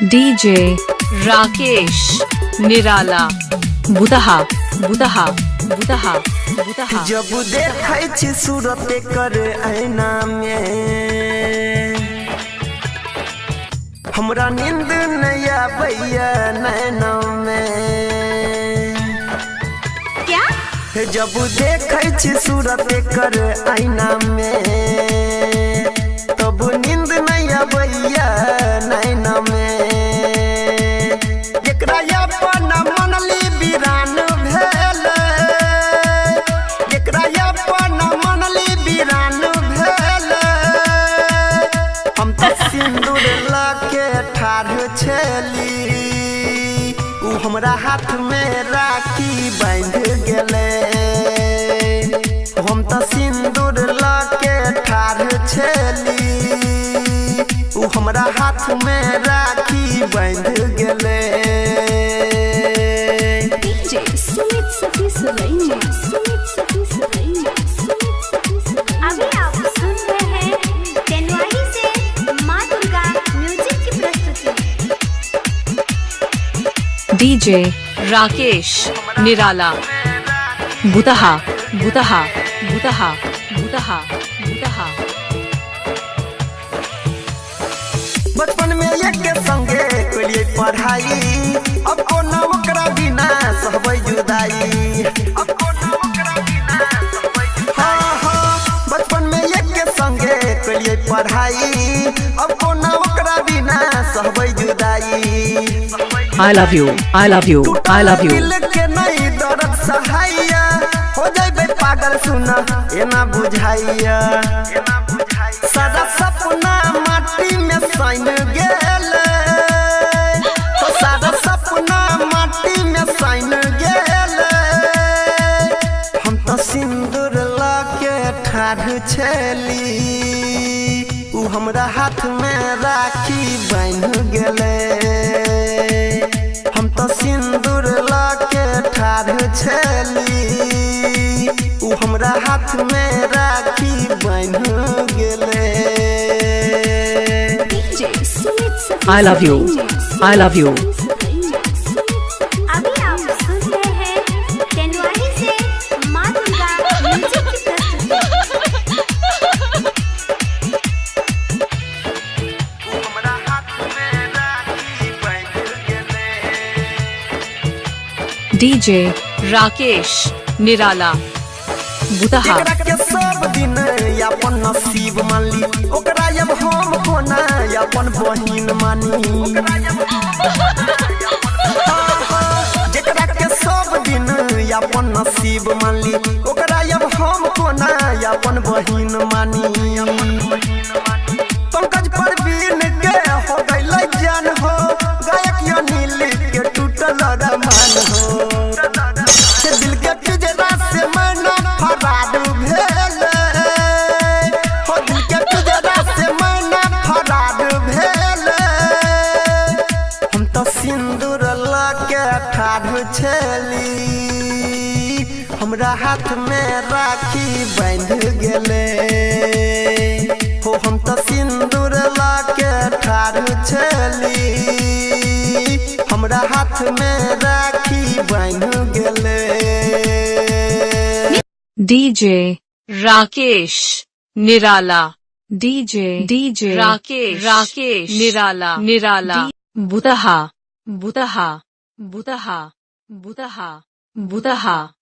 DJ Rakesh Nirala, Butaha, Butaha, Butaha, Butaha. जब देखै छी सूरत कर ऐना में, हमरा नींद नहीं आबैया नैना में। क्या? जब देखै छी सूरत कर ऐना में, तब नींद नहीं आबैया नैना में। एकरा अपन मनली वीरान भेल, एकरा अपन मनली वीरान भेल। हम तऽ सिंदूर लऽ के ठाढ़ छली, उ हमरा हाथ में राखी बांधि गेलै। हम तऽ सिंदूर लऽ के ठाढ़ छली, उ हमरा हाथ में राखी बांधि गेलै। DJ Sumit Sati Sulaima, Sumit Sati Sulaima, Sumit Sati Sulaima. अभी आप सुन रहे हैं तेनवाही से माँ दुर्गा म्यूजिक की प्रस्तुति। DJ Rakesh Nirala, Butaha, Butaha, Butaha, Butaha, Butaha. बचपन में एक संगे कलिए पढ़ाई, अब कोना ओकरा बिना सहबै जुदाई। अब कोना ओकरा बिना सहबै जुदाई। हाँ हाँ, बचपन में एक संगे कलिए पढ़ाई, अब कोना ओकरा बिना सहबै जुदाई। I love you, I love you, I love you. दिल के नहीं दर्द सहाइया, हो जाइबे पागल सुना एना बुझाइया। सारा सपना माटी में सैन गेल, तो सारा सपना माटी में सैन गेल। हम तो सिंदूर लऽ के ठाढ़ छली, उ हमरा हाथ में राखी बान्हि गेलै। हम तो सिंदूर लऽ के ठाढ़ छली, उ हमरा हाथ में राखी बान्हि गेलै। DJ Sumit Sati I love you, Sulaima, I love you. Sumit Sati Sulaima. अभी आप सुन रहे हैं तेनवाही से माँ दुर्गा म्यूजिक की प्रस्तुति। उ हमरा हाथ में राखी बान्हि गेलै। DJ Rakesh Nirala, Butaha, जेकरा के सब दिन अपन नसीब मानली, ओकरा अब हम कोना अपन बहिन मानी। हाँ, हाँ, जेकरा के सब दिन अपन नसीब मानली, ओकरा अब हम कोना अपन बहिन मानी। पंकज परवीन के हो गइल जान हो, गायक अनिल के टूटल रमान हो। से दिल के पिंजरा से मैना फरार भेल, हो दिल के पिंजरा से मैना फरार भेल। हम तो सिंदूर लऽ के ठाढ़ छली, हमरा हाथ में राखी बान्हि गेलै। हो हम तो सिंदूर लऽ के ठाढ़ छली, हमरा हाथ में राखी बान्हि गेलै। DJ Rakesh Nirala, DJ DJ Rakesh Rakesh Nirala Nirala, Butaha, Butaha, Butaha, Butaha, Butaha.